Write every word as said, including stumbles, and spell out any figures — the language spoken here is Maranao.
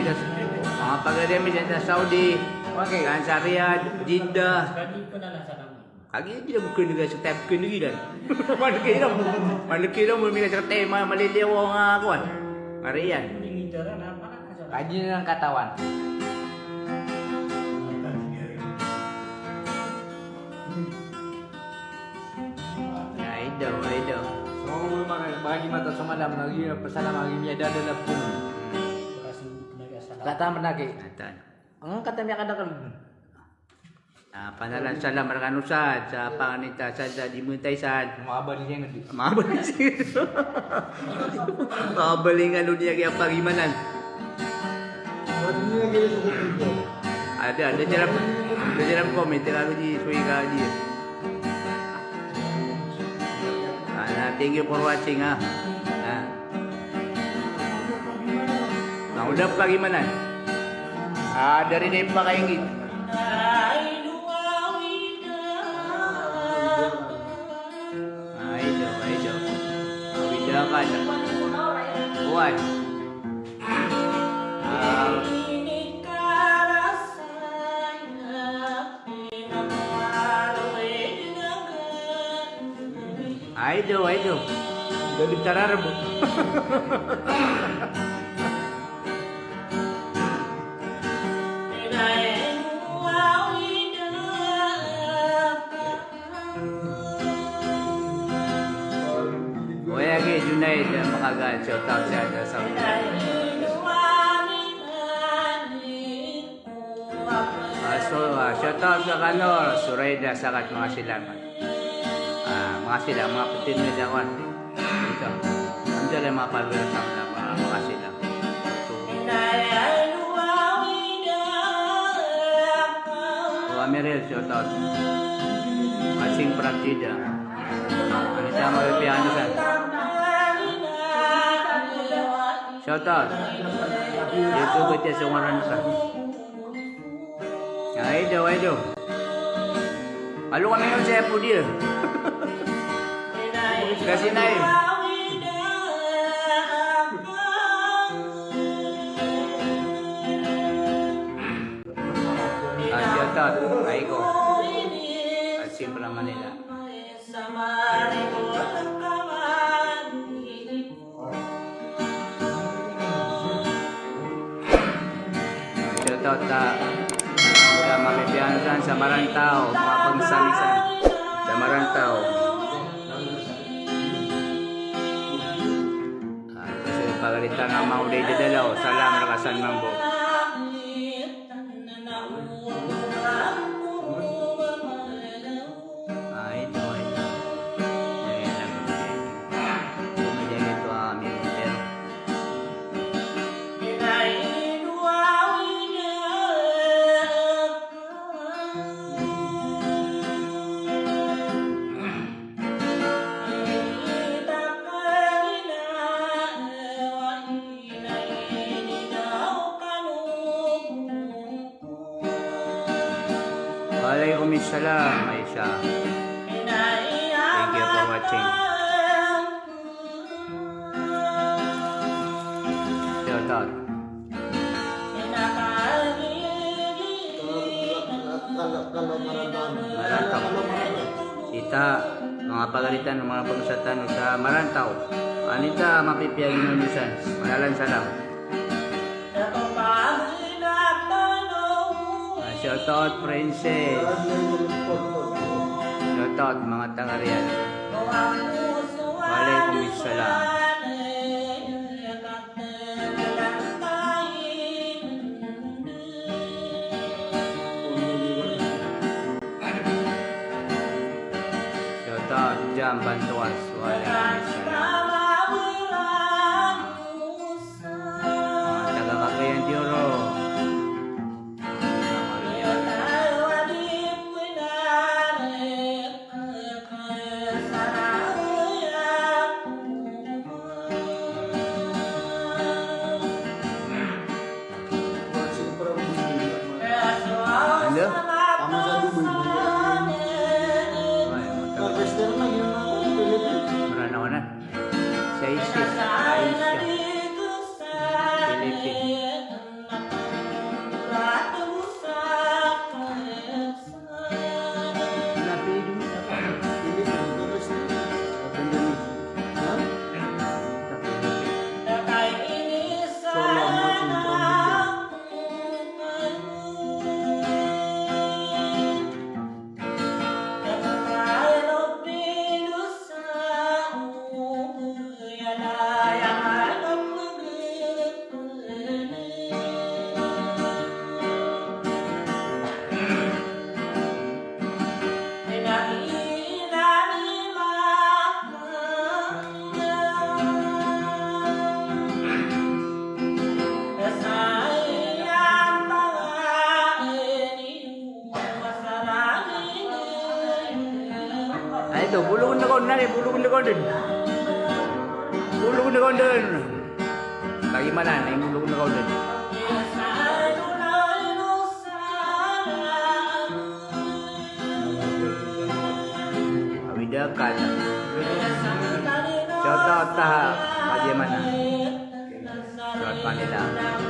Manga pagari ami sa Saudi, sa Riyadh, Jeddah. Kagiya di na bo kandagi sa tap kandagi dan. Manakira, manakira mo mila sa tap, ma-, maliliyaw nga kowan. Mariyan. Adi na katawan. Ay daw, ay daw. So, maka-, baka di mata sa malam lagi, pasalam lagi niya dadalap ko. Katawan lagi. Katawan. Ang katawan niya kadakal. Ah, panalan salam rkano sa, sa panganita sa, sa di mo tayo sa. Mabali siya nga di. Mabali siya nga di. Mabali nga nun niya kaya pagimanan. Ada, ada jalan, ada jalan komen, tira ko di, suwi ka di. Ah, na, thank you for watching, ah. Ah. Na, uda pagimanan. Ah, dari na ipakaingit. Ay, do, ay, do. Awida ka na. Buwan. Ah. Ay daw, ay daw. Galit tararbo. Oya, gi Junaid, makagaan, shout out sa, sa, sa. Ah, so, ah, shout out sa kano, Suraida, sakat mga sila man. Ah, mga sila, mga putin na jawan. Ito. Ang dali mga palwira sa mga, mga, mga sila. So, o, Amiril, shout out. Masing Prantida. Ano siya, mga piano sa. Shout out. Dito ba siya sa ngaran sa? Ay daw, ay daw. Alo kami nun sa Apo Dir. Kasi na yun. Ah, shout out. Ay ko. At siyempre naman nila. Shout out sa, sa mapipiya san sa Marantaw, mga pagsabi san sa Marantaw. Ah, kasi pagalitan ang mga uday dadalaw, salam raka san mambo. Ah, ito, ito. Ayan lang. Bumili nito, ah, Mister. Waalaikumsalam, Aisha. Thank you for watching. Shout out. Marantaw. Sita, mga pagalitan, mga pagusatan sa Marantaw. Anita, mapipiya ginunusan. Manalan salam. Ah, shout out, Princess. Shout out, mga taga Riyadh. Waalaikumsalam. Shout out, Jam Bantuas. Waalaikumsalam. Mga taga Cagayan de Oro. Anda? Ay, mata-, Mranaw. Bolong na kaw dn. Bolong na kaw dn. Bagi mana na bolong na kaw dn. Awid akal. Contoh ta, bagi mana. Surat Manila.